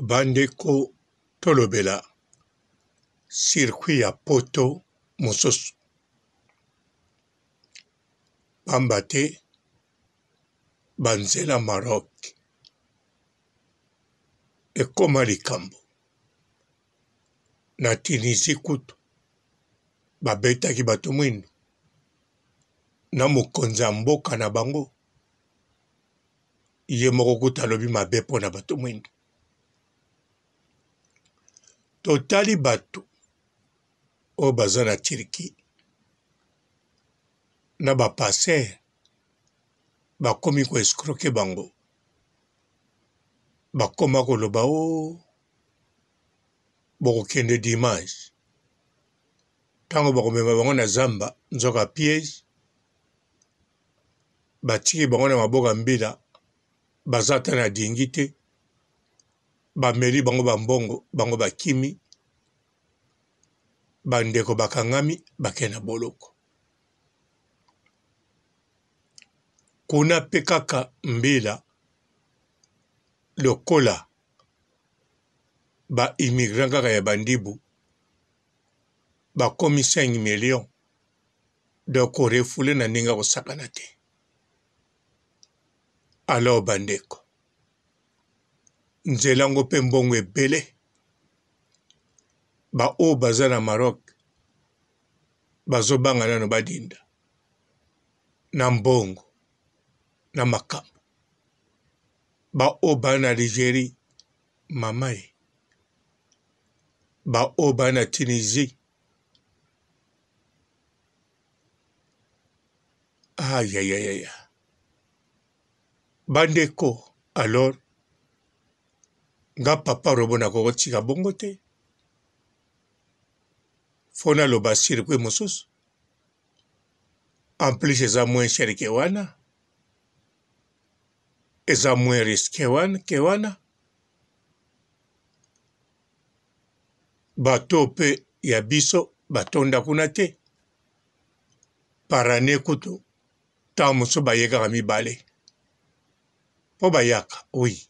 Bandeko tolobela circuit ya poto mosusu pamba te ba nzela Maroc ekoma likambo na Tunisie kutu babetaki bato mwindu na mokonzi ya mboka na bango ye moko kutu alobi mabe mpo na bato mwindu. Totali bato oyo baza na Turquie na ba passer bakomi ko escroquer bango, bakoma koloba o oh, bokokende dimanche ntango bakomema bango na zamba nzoka piège batiki bango na maboko ya mbila baza ata na dingi te bameli bango ba mbongo bango bakimi bandeko bakangami bakei na boloko kuna pe kaka mbila lokola ba immigrants kaka ya bandibu bakomi 5 millions donc ko refouler na ndenge ya kosakana te. Alors bandeko nzela yango mpe mbongo ebele ba oyo baza na Maroc bazobanga nano badinda na mbongo na makambo ba oyo ba na Algerie mama ye ba oyo ba na Tunisie Ayayayaya bandeko alors nga papa robo nakoki kotika bongo te fo naloba circuit mosusu en plus eza moins cher ke wana eza moins risque wana ke wana Bato oyo pe ya biso batonda kuna te par annee kutu tango mosusu baye kaka mibale po bayaka oui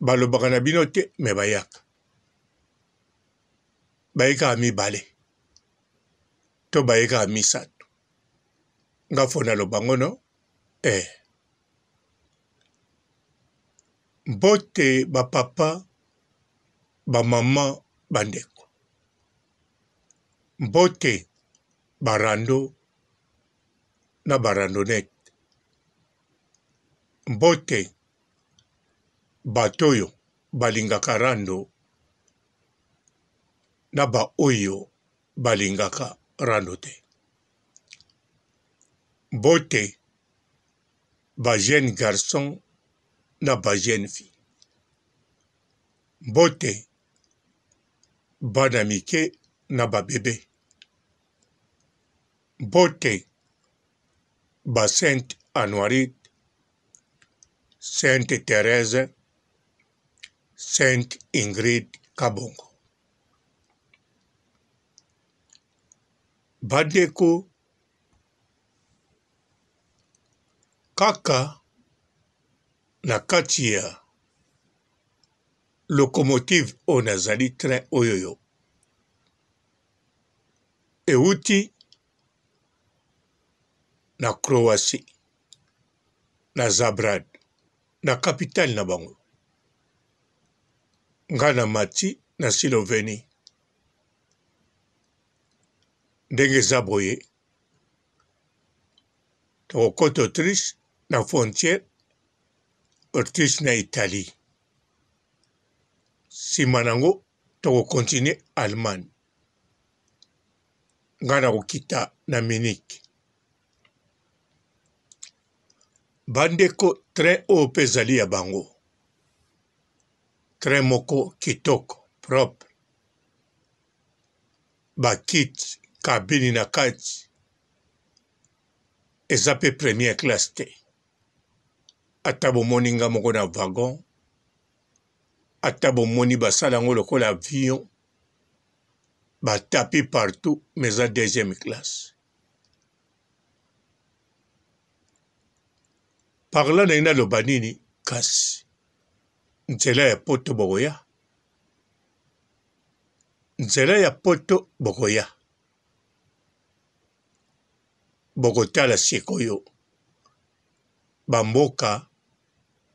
balobaka na bino te mais bayaka baye kaka mibale to baye kaka misato nga fo naloba ngo no eh. Mbote ba papa ba maman ba ndeko mbote ba rando na ba randonnette mbote bato oyo balingaka rando na ba oyo balingaka rando te mbote ba jeune garçon na ba jeune fille Mbote bana mike na ba bebe. Mbote ba sainte Anuarite, sainte Therèse, sainte Ingrid Kabongo. Bandeko kaka na kati ya Locomotive oyo nazali train oyoyo ewuti na Croatie na Zabrad na capitale na bango nga na mati na Slovenie ndenge eza boye tokokota Autriche na frontière Autriche na Italie Sima nango toko continuer Allemagne. Nga nakokita na Munich. Bandeko train oyo pe ezali ya bango. Train moko kitoko propre. Ba kiti cabine na kati eza pe première classe te. Ata bomoni nga moko na wagon ata bomoni basala yango lokola avion ba tapis partout mais eza deuxième classe par là nalingi naloba nini kasi Nzela ya poto bokoya. Nzela ya poto bokoya. Bokotala sikoyo ba mboka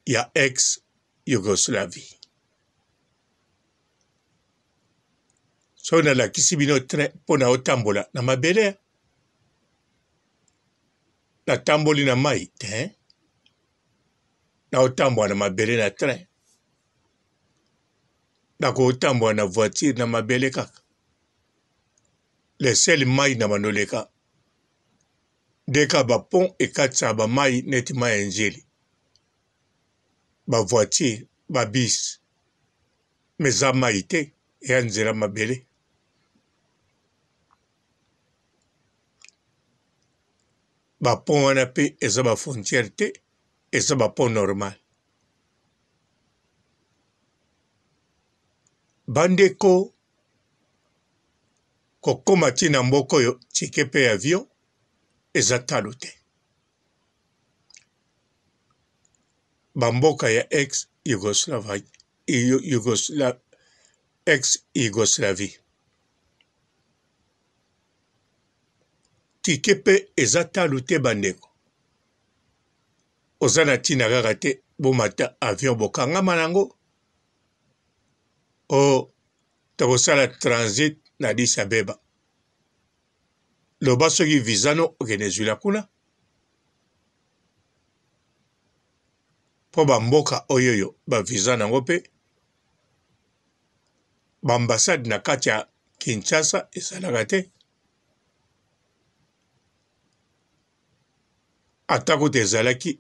ya ex Yougoslavie. Soki nalakisi bino train mpo na otambola na mabele, natamboli na mai te, naotambola na mabele na train, nakotambola na voiture na mabele kaka. Le seul mai na bandoleka nde kaka ba pont ekatisaka ba mai neti mai ya N'djili, ba voiture, ba bus mais eza mai te eya nzela mabele. Ba pont wana pe eza ba frontière te eza ba pont normal. Bandeko kokoma ti na mboka oyo ticket pe ya avion eza talo te. Ba mboka ya ex Yougoslavie ticket pe eza talo te bandeko. Oza na tina kaka te bomata avion bokangama na yango oh tokosala transit na Addis Abeba. Loba soki visa no okende zuila kuna. Mpo ba mboka oyoyo ba visa nango mpe ba ambassade na kati ya Kinshasa ezalaka te. Ata kutu ezalaki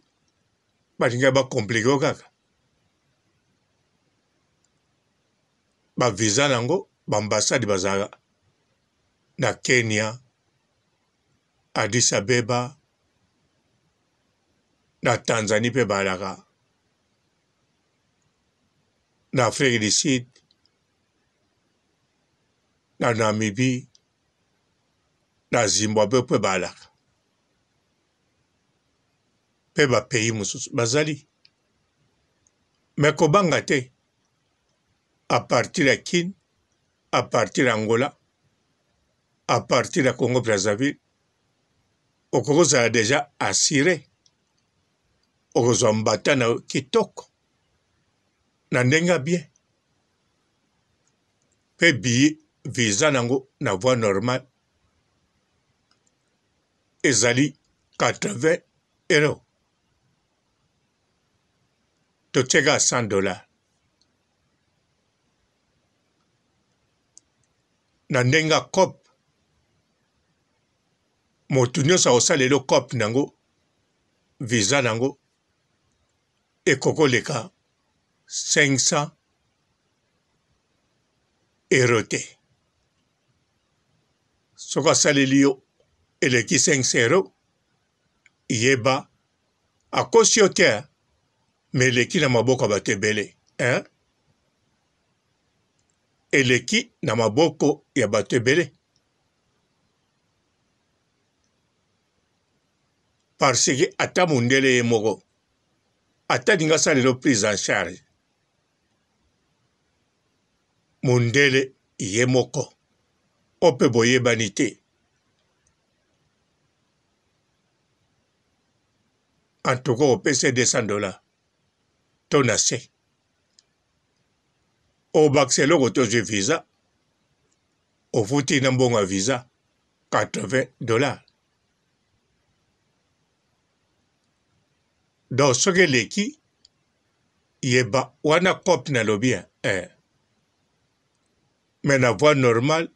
balingaki ba complique yo kaka. Ba visa nango ba ambassade bazalaka na Kenya, Addis Abeba, na Tanzanie mpe balaka na Afrique du Sud, na Namibie, na Zimbabwe mpe balaka mpe ba pays mosusu bazali me kobanga te à partir ya Kin, à partir ya Angola, à partir ya Congo Brazzaville, okoki kozala deja assure, okozwa mbata na yo kitoko na ndenge ya bien mpe billet visa nango na voie normale ezali 80 euro totie kaka 100 dollars na ndenge ya cope moto nyonso akosalela yo cope na yango visa na yango ekoki koleka 500 euro te soki asaleli yo eleki 500 euro yeba akosi yo te me eleki na maboko ya bato ebele hein? Eleki na maboko ya bato ebele parce que ata mondele ye moko ata alingi asalela yo prise en charge mondele ye moko oyo mpe boyebani te en tout cas opesi ye 200 dollars to na se obakisa eloko te ozwi visa ofuti na mbongo ya visa 80 dollars donc soki eleki yeba wana cope nalobi eh. Mais na voie normale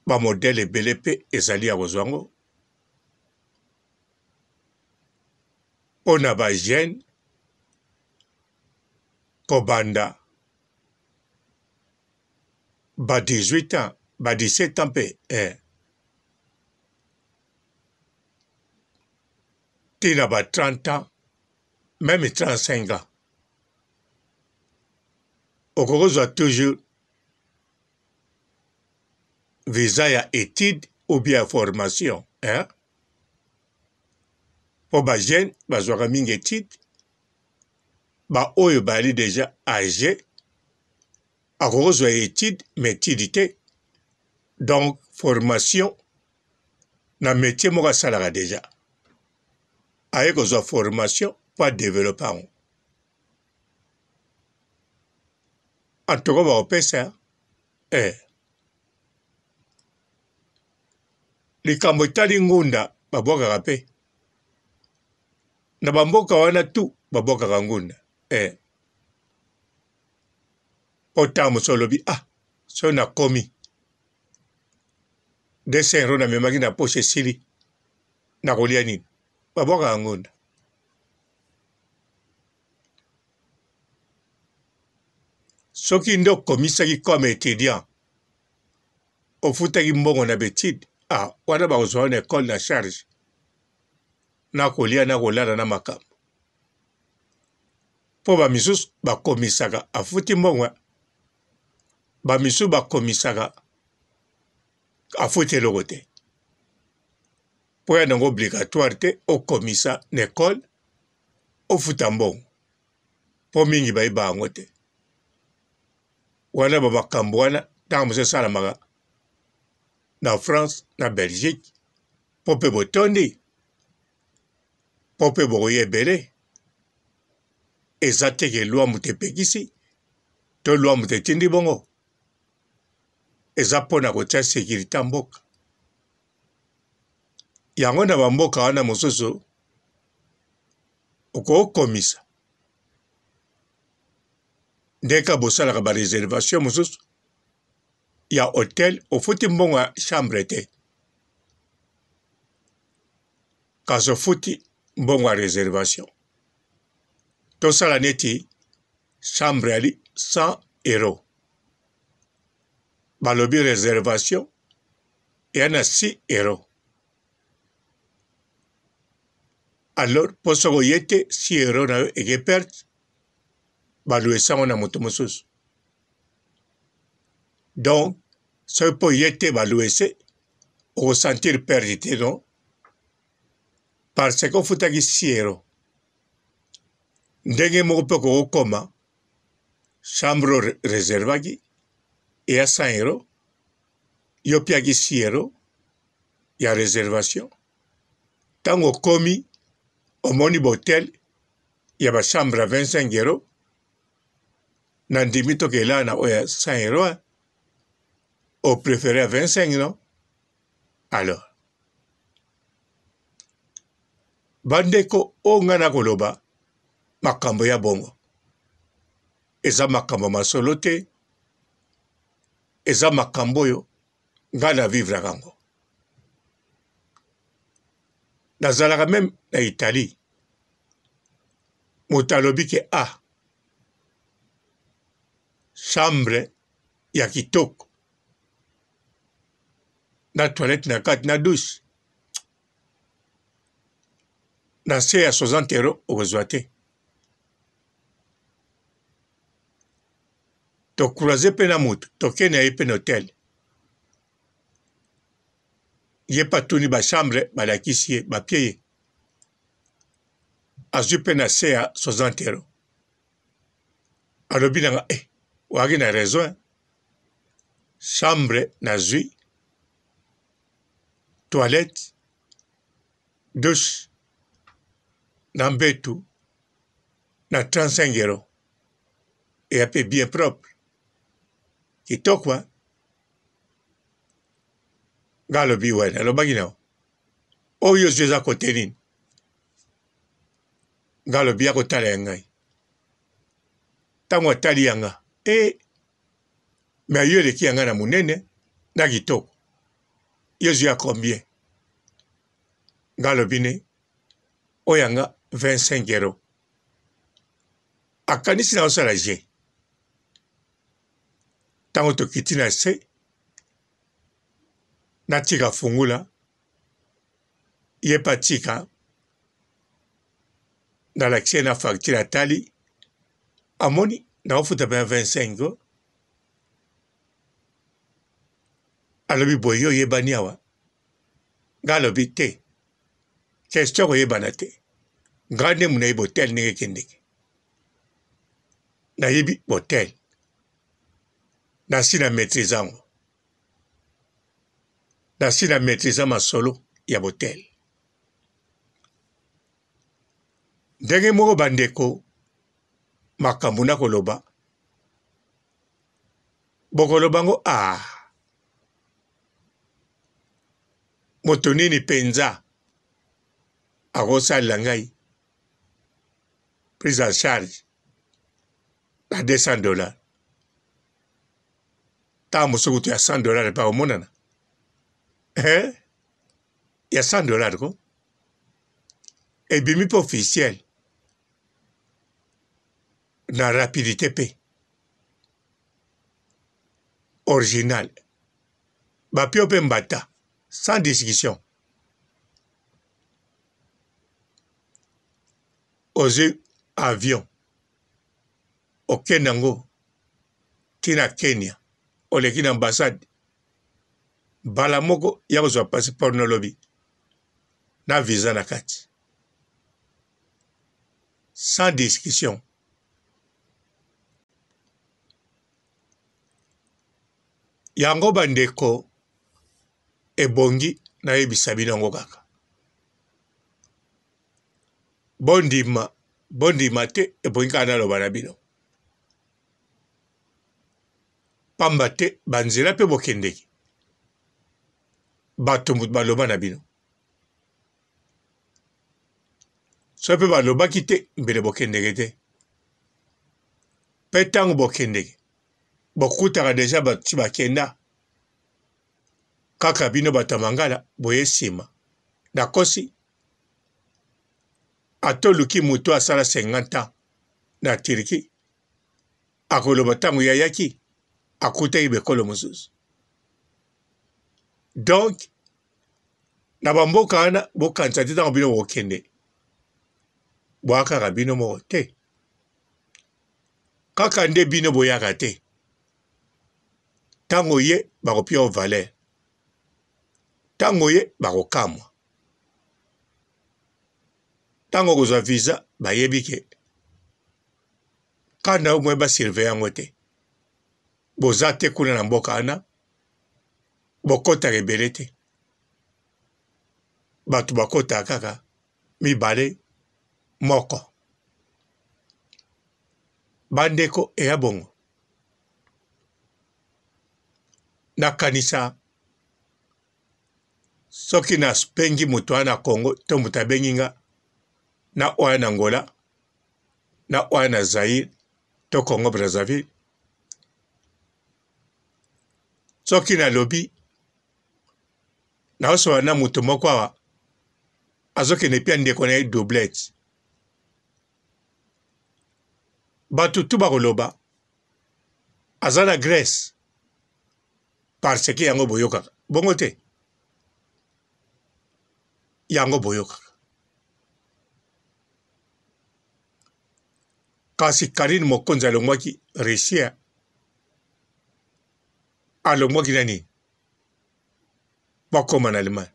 ba modèle ebele mpe ezali ya kozwa yango mpo na ba jeune kobanda ba 18 ans ba 17 ans mpe eh. ti na ba 30 ans meme 35 ans okoki kozwa toujours visa ya etude ou bien ya formation hein? Mpo ba jeune bazwaka mingi etude. Ba oyo bayali dejà age akoki kozwa etude mais etude te donc formation na metier moko asalaka dejà aye kozwa formation mpo adeveloppe yango en tout cas bakopesa eh. Likambo etali ngunda babwakaka mpe na bamboka wana tu babwakaka ngunda eh. Mpo ntango mosusu olobi ah soki nakomi 200 euro namemaki na poche esili nakolia nini? Babwakaka ngunda. Soki nde okomisaki comme etudiant ofutaki mbongo na betide ah wana bakozwa yo na ecole na charge na kolia na kolala na makambo mpo bamisusu bakomisaka afuti mbongo bamisusu bakomisaka afuti eloko te mpo ya nango obligatoire te okomisa na ecole ofuta mbongo mpo mingi bayeba yango te wana ba makambo wana ntango mosusu esalamaka na France na Belgique mpo mpe botondi mpo mpe bokoya ebele eza te ke loi moto epekisi to loi moto etindi bongo eza mpo na kotia securite ya mboka yango na bamboka wana mosusu okokomisa ndeka bosalaka ba reservation mosusu ya hotel ofuti mbongo ya chambre te kasi ofuti mbongo ya reservation tosala neti chambre yali 100 euro balobi reservation eya na 6 euro alors mpo soki oye te 6 euro na yo eke perte baluesa yango na moto mosusu donc soki mpo ye te baluese okosentir perte te non parce que ofutaki 6 euro ndenge moko mpe okokoma chambre reservaki eya 100 euro yo opiaki 6 euro ya reservation ntango okomi omoni botel ya ba chambre ya 25 euro na ndimi tokelaa na oyo ya 100 euro o prefere ya 25 non alors bandeko oyo ngai nakoloba makambo ya bongo eza makambo masolo te eza makambo oyo ngai na vivraka yango nazalaka meme na Italie moto alobi ke ah chambre ya kitoko na toilette na kati na douche na se ya 60 euro okozwa te tocroise mpe na moto tokei na ye mpe na hotel ye mpe atuni ba chambre balakisi ye bapie ye azwi mpe na se ya 60 euro alobi na nga eh, waki na raison chambre nazwi toilette douche na mbetu na 35 euro eya mpe bien propre kitoko hein? Nga alobi we nalobaki na yo oyo ozwi eza kote nini? Nga alobi ya kotala ya ngai. Ntango atali ya nga e eh, me yo eleki ya ngai na monene na kitoko, yo ozwi ya combien? Nga alobi ne oyo ya nga 25 euro. Akanisi na osala je. Ntango tokiti na se natika fungula ye mpe atika nalakisi ye na facture atali amoni nakofuta mpe 25 alobi boye yo oyebani awa ngai alobi te question koyebana te ngai nde monayebi hotel ndenge ekendeke. Nayebi hotel. Nasi na maîtrise yango. Nasi na maîtrise masolo ya hotel. Ndenge moko bandeko makambo nakoloba bokoloba ngo ah moto nini mpenza akosalela ngai prise en charge na 200 dollars? Ntango mosusu kutu ya 100 dollars epa komonana, eh? Ya 100 dollars ko ebimi mpe officiel na rapidité mpe original, bapio mpe mbata sans discussion. Ozwi avion, okende yango ntina Kenya, oleki na ambassade mbala moko ya kozwa passeport nolobi na visa na kati sans discussion. Yango bandeko, ebongi nayebisa bino yango kaka. Bondima, bondima te, ebongi kaka naloba na bino. Pamba te banzela mpe bokendeki, bato baloba na bino. Soki mpe balobaki te, mbele bokendeke te. Mpe ntango bokendeke, bokutaka deja bato bakenda. Kaka bino bato ya mangala boye nsima. Nakosi? Ata oluki moto asala 50 ans na Turquie, akoloba ntango ye ayaki akutaki bekolo mosusu. Donc na bamboka wana bokanisa te ntango bino bokokende boya kaka bino moko te, kaka nde bino boyaka te. Ntango ye bakopia yo valeur, ntango ye bakokamwa, ntango okozwa visa bayebi ke kanda yo moye basurveille yango te. Boza te kuna na mboka wana, bokotaka ebele te, bato bakotaka kaka mibale moko. Bandeko, eya bongo. Nakanisa soki nabengi moto wana na Congo to moto abengi nga na oyo na Angola, na oyo na Zaire to Congo Brazzaville, soki nalobi naosola na moto moko awa azokende pia ndeko na ye doublette, bato tu bakoloba aza na Grèce, parce que yango boyokaka bongo te, yango boyokaka. Kasi Karine Mokonzi alongwaki Russie, alongwaki na nini bakoma na Allemagne.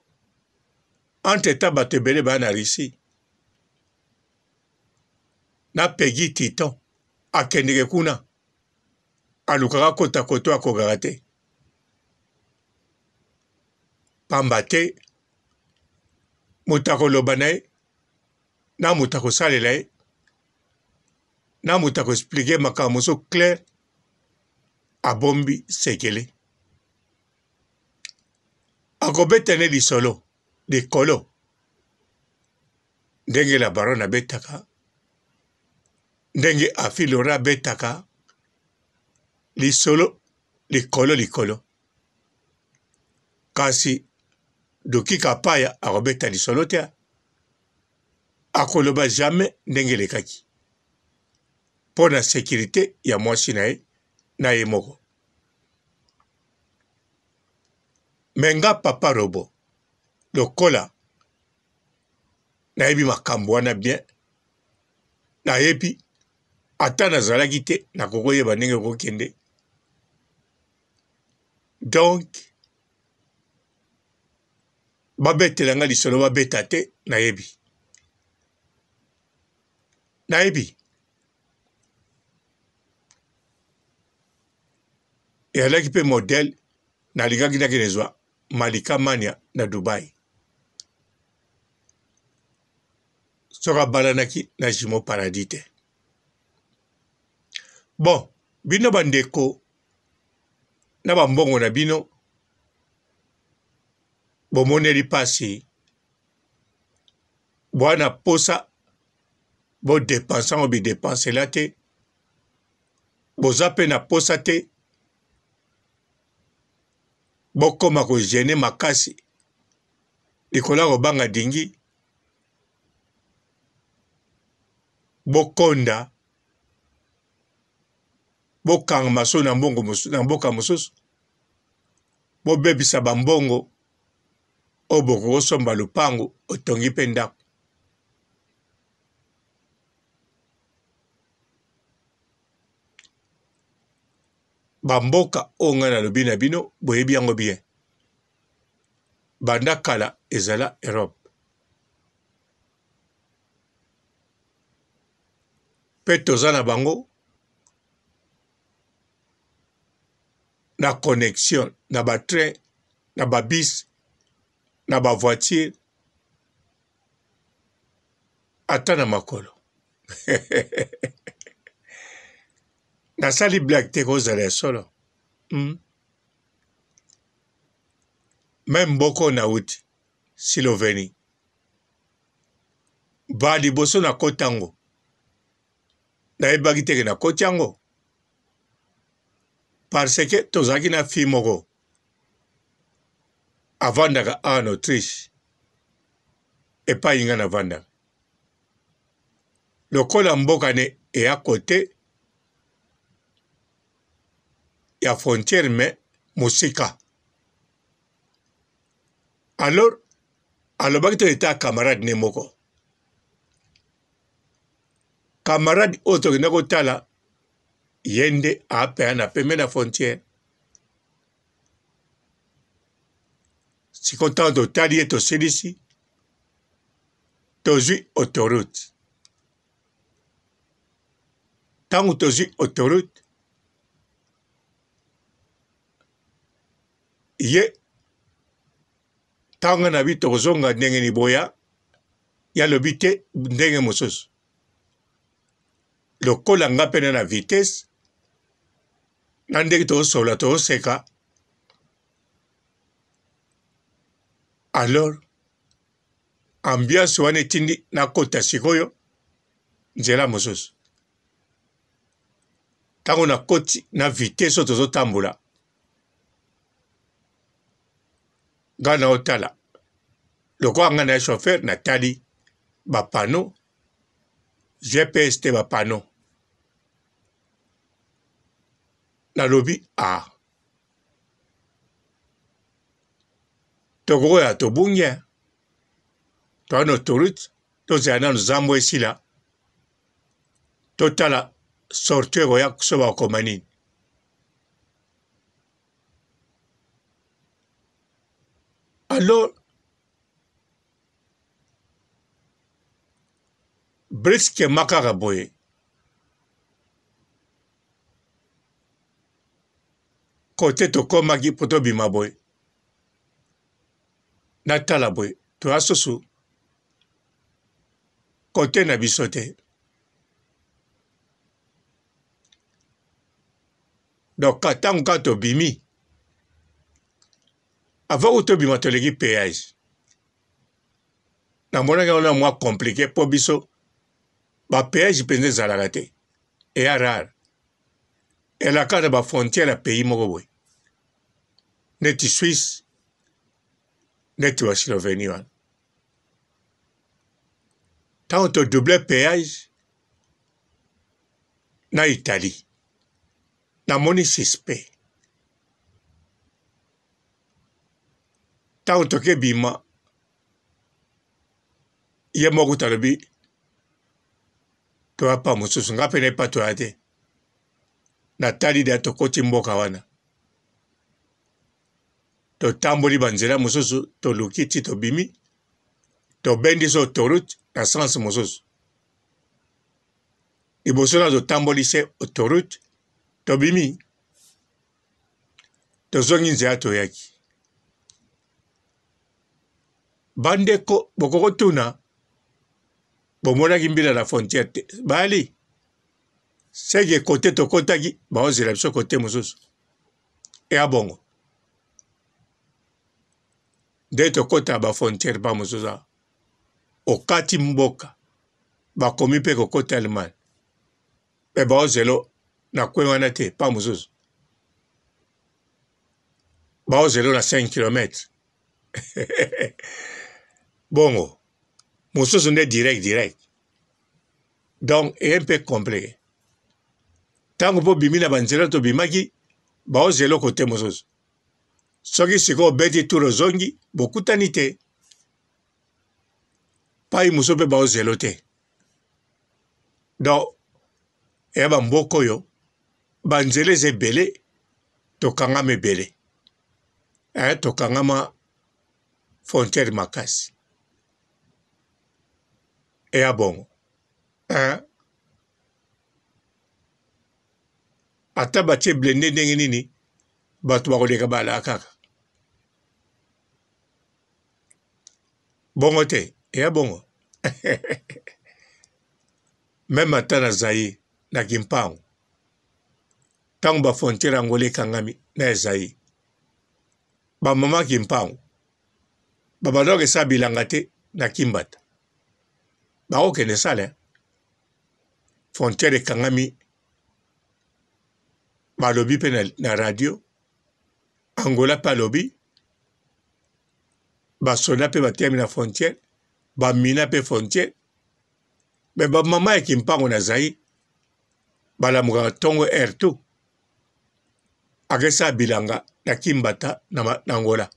Entre temps bato ebele baya na Russie na Peggy Titon akendeke kuna, alukaka kota koto akokaka te, pamba te moto akoloba na ye na moto akosalela ye na moto akoexplike makambo mosusu clair, abombi sekele, akobeta ne lisolo likolo ndenge la baronne abetaka, ndenge Afi Laura abetaka lisolo likolo likolo, kasi Doki Kapaya akobeta lisolo te, akoloba jamais ndenge elekaki mpo na securite ya mwasi na ye na ye moko. Me nga papa Robo, lokola nayebi makambo wana bien, nayebi ata nazalaki te nakoki koyeba ndenge ekokende. Donc babetela nga lisolo babeta te, nayebi, nayebi. Eyalaki mpe modèle nalingaki nakende zwa Malika Mania na Dubai. Soki abalanaki na Jumeau Paradis te. Bon, bino bandeko na bambongo na bino bomoneli mpasi bwana posa bodepense yango bidepensela te boza mpe na posa te bokoma ko gene makasi likolo ya kobanga dingi bokonda bokanga so na mbongo na mboka mosusu bobebisa bambongo oyo bokokosomba lopango otongi mpe ndako. Ba mboka oyo ngai nalobi na bino boyebi yango bien banda kala ezala Europe pe toza na bango na connexion na ba train na ba bus na ba voiture ata na makolo nasali blague te kozala ya solo hmm? meme mboko nauti siloveni ba liboso nakota yango nayebaki teke nakoti yango parce que tozalaki na fille moko avandaka awa na Autriche epai nga navandaka lokola mboka ne eya kote ya frontière mais mosika alors alobaki to eta camarade ne moko camarade oyo tokenda kotala ye nde apeya na pembe na frontière sikoyo ntango totali ye tosilisi tozwi autoroute ntango tozwi autoroute ye ntango na bi tokozonga ndenge ni boya ye alobi te ndenge mosusu lokola nga mpena na vitesse na ndenge tozosolola tozoseka alors ambiance wana etindi nakota sikoyo nzela mosusu ntango nakoti na vitesse oyo tozotambola ngai naotala lokola ngai na chauffeur natali bapano gps te bapano nalobi a ah. Tokoya tobungi hein. Toa na autoroute tozela nanu zambo esila totala sortie ekoya so bakokoma nini. Alors brusquement kaka boye kote tokomaki mpo tobima boye natala boye toya susu kote na biso te donc ntango kaka tobimi avant ko tobima toleki peage namonaki yango na mwa compliqué mpo biso bapeage mpenza ezalaka te eya rare elaka na bafrontière ya pays moko boye neti Suisse neti ba Slovenie wana ntango to double peage na Italie namoni suspect ntango toke bima ye moko talobi toya pa mosusu nga mpe na epa toya te natali deya tokoti mboka wana totamboli banzela mosusu toluki ti tobimi tobendi so autoroute na sens mosusu liboso na totamboli se autoroute tobimi. Tozongi nzela toyaki. Bandeko bokokotuna bomonaki mbila na frontière te bali seke kote tokotaki baozela biso kote mosusu eya bongo nde tokota ba frontière ba mosusu awa okati mboka bakomi mpe kokota Allemagne me baozelo na kwe wana te pa mosusu baozelo na 5 kilomètre bongo mosusu nde direct direct donc eye mpe compliqué ntango mpo obimi na banzela tobimaki baozela eloko te mosusu soki sikoyo obeti tour ozongi bokutani te pai mosusu mpe baozelo te donc eya bamboka oyo banzela eza ebele tokangama ebele eh, tokangama frontière makasi eya bongo eh. Ata batie blende ndenge nini bato bakoleka balaa kaka bongo te eya bongo meme ata na Zaïre na Kimpangu ntango ba frontière Angola ekangami na ya Zaïre ba mama Kimpangu babandaka esala bilanga te na Kimbata bakokende sala frontière ekangami balobi mpe na, na radio Angola mpe alobi basoda mpe bateyami na frontière bamina mpe frontière me bamama ya kimpango na Zaïre balamukaka ntongo heure tout akesala bilanga na kimbata na, na Angola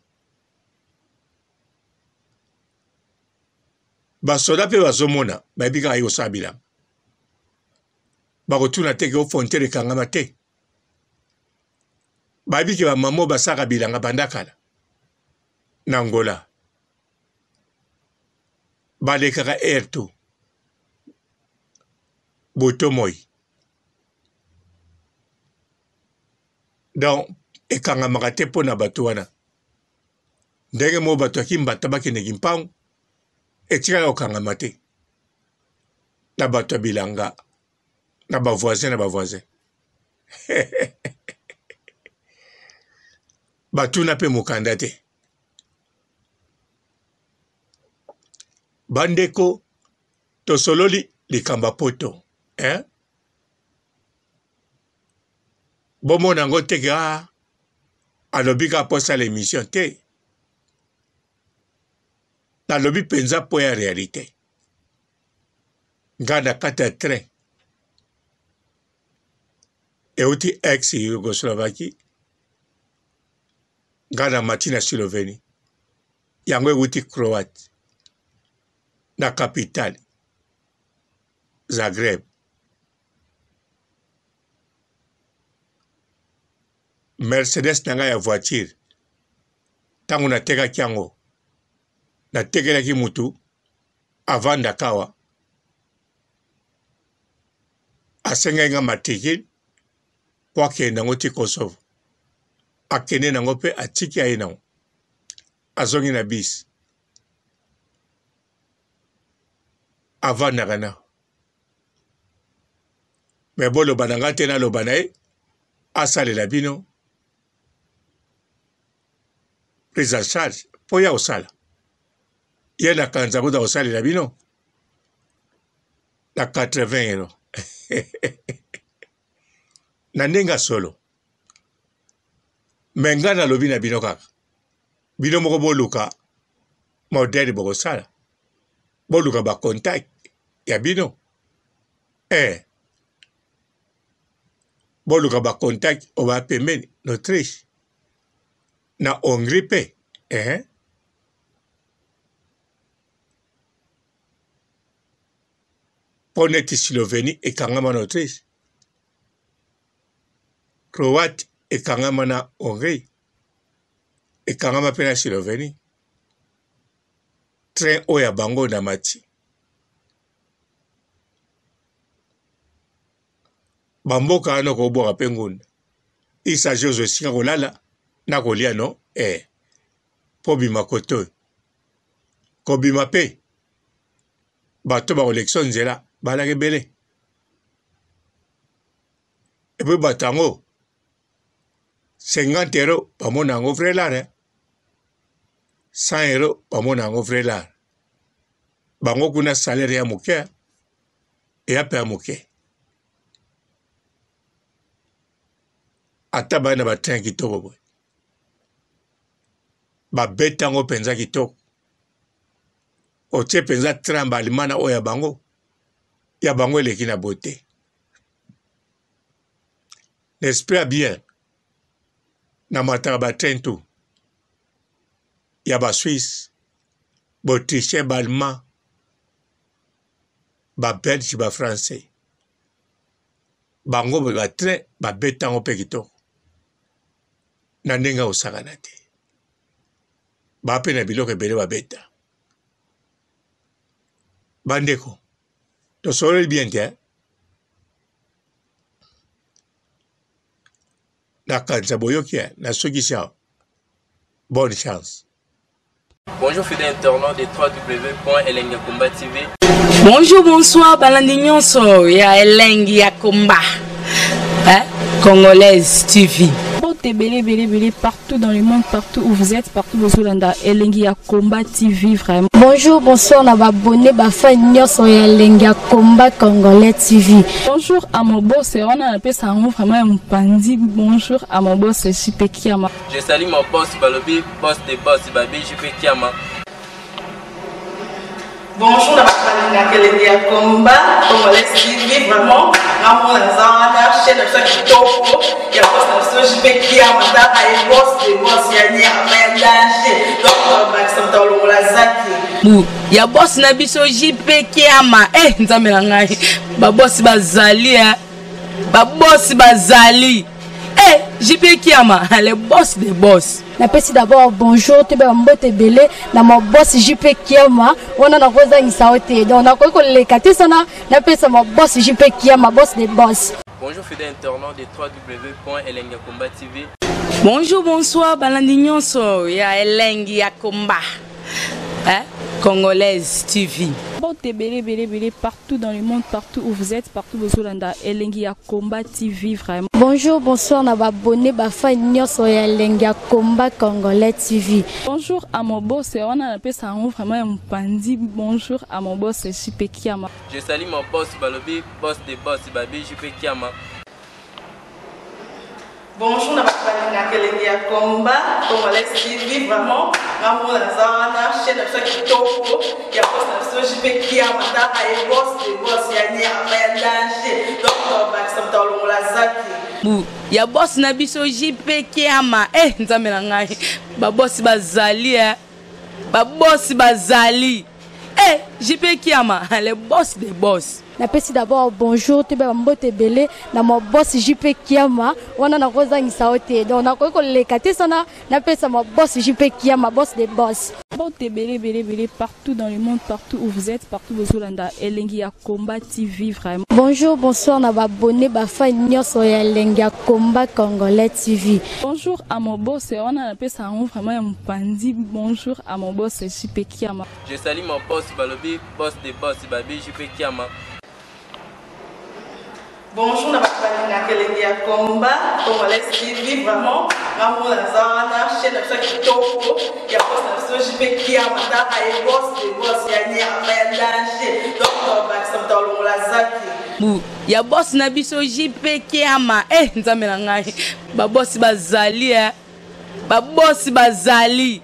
basoda mpe bazomona bayebi kaka ye kosala bilanga bakotuna te ke frontière ekangama te bayebi ke bamama oyo basalaka bilanga banda kala na Angola balekaka air tout butu moi donc ekangamaka te mpo na bato wana ndenge moko bato ya kimbata bakende kimpangu etikala kokangama te na bato ya bilanga na ba voisin na ba voisin batuna mpe mokanda te bandeko tosololi likambo ya poto eh? bomona yango te ke ah, alobi kaka mpo asala emission te nalobi mpenza mpo ya realite nga na kati ya train euti ex Yougoslovaquie nga na mati na Slovenie yango euti Croate na capitale Zagreb Mercedes na ngai ya voiture ntango natekaki yango natekelaki mutu avandaka awa asengaki nga matricule mpo akende nango ti Kosovo akende nango mpe atiki aye nango azongi na bus avandaka na me boloba na ngai te naloba na ye asalela bino prise en charge mpo ya kosala ye na kanza kuta kosalela bino na 80 euro na ndenge ya solo me ngai nalobi na bino kaka bino moko boluka modele bokosala boluka bacontact ya bino eh. boluka bacontact oyo baya pembeni na autriche na hongrie mpe eh. Mpo neti Slovenie ekangama na Autriche, Croate ekangama na Hongrie, ekangama mpe na Slovenie. Train oyo ya bango na mati. Bamboka wana okobwaka mpe ngunda. Il s'agit ozwa esika kolala. na kolia no eh mpo obima kote oyo kobima mpe bato bakolekisa nzela balaka ebele epuis bato yango 50 euro bamona yango vrai lare 100 euro bamona yango vrai lare bango kuna salaire ya moke eya mpe ya moke ata baya na batrain kitoko boye babeta yango mpenza kitoko otie mpenza train baalimana oyo ya bango ya bango eleki na beauté l'esprit ya bien namataka batrain tout ya basuisse baautrichien baallemand babelge bafrançais bango ba train babeta yango mpe kitoko na ndenge ya kosakana te ba mpe na biloko ebele babeta bandeko tosololi bien te nakanisa boyoki nasukisi awa bonne chance Bonjour fidèles internautes de www.elengiyakomba TV. Bonjour, bonsoir, balandi nyonso ya Elengi ya Komba. Hein? Congolaise TV. Mbote ebele ebele ebele partout dans le monde, partout où vous êtes, partout bozolanda Elengi ya Combat TV vraiment. Bonjour, bonsoir na ba abonné ba fan nyonso ya Elengi ya Combat Congolais TV. Bonjour à mon boss, wana napesa yango vraiment ya mopanzi. Bonjour à mon boss JP Kiama. Je salue mon boss Balobi, boss de boss Babi JP Kiama. Bonjour na bato balingaka elengi ya combat congolais TV vraiment ngamona naza wana chaîne na biso ya kitoko ya boss na biso JP Kiama tala ye boss de boss ya nyama ya danger donc bakisa moto alongola zaki bu ya boss na biso JP Kiama eh nzambe na ngai ba boss bazali eh ba boss bazali eh JP Kiama le boss de boss napesi d'abord bonjour toyeba mbote ebele na ma boss JP Kiama wana nakozangisa yo te donc nakoki koleka te sana napesa ma boss JP Kiama boss de boss. Bonjour fidèles internautes de www.elengiyakomba TV. Bonjour, bonsoir, balandi nyonso ya Elengi ya Komba. Hein? Congolaise TV. Mbote ebele ebele ebele partout dans le monde, partout où vous êtes, partout bozolanda Elengi ya Combat TV vraiment. Bonjour, bonsoir na ba abonné ba fan nyonso ya Elengi ya Combat Congolais TV. Bonjour à mon boss, wana napesa yango vraiment ya mopanzi. Bonjour à mon boss JP Kiama. Je salue mon boss Balobi, boss de boss Babi JP Kiama. Bonjour na bato balingaka elengi ya combat congolais TV vraiment ngamona naza wana chaîne na biso ya kitoko ya boss na biso JP Kiama tala ye boss de boss ya nyama ya danger donc bakisa moto alongola zaki bu ya boss na biso JP Kiama eh nzambe na ngai ba boss bazali eh ba boss bazali eh JP Kiama le boss de boss. Napesi d'abord bonjour toyeba mbote ebele na ma boss JP Kiama wana nakozangisa yo te donc nakoki koleka te sana napesa ma boss JP Kiama boss de boss. Mbote ebele ebele ebele partout dans le monde, partout où vous êtes, partout bozolanda Elengi ya Combat TV vraiment. Bonjour, bonsoir na ba abonné ba fan nyonso ya Elengi ya Combat Congolais TV. Bonjour à mon boss, wana napesa yango vraiment ya mopanzi. Bonjour à mon boss JP Kiama. Je salue mon boss Balobi, boss de boss Babi JP Kiama. Bonjour na bato balingaka elengi ya combat congolais TV vraiment ngamona naza wana chaîne na biso ya kitoko ya boss na biso JP Kiama tala ye boss de boss ya nyama ya danger donc bakisa moto alongola zaki bu ya boss na biso JP Kiama eh nzambe na ngai ba boss bazali eh ba boss bazali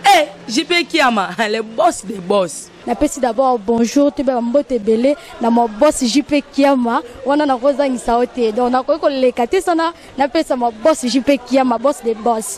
eh JP Kiama le boss de boss. Napesi d'abord bonjour toyeba mbote ebele na ma boss JP Kiama wana nakozangisa yo te donc nakoki koleka te sana napesa ma boss JP Kiama boss de boss.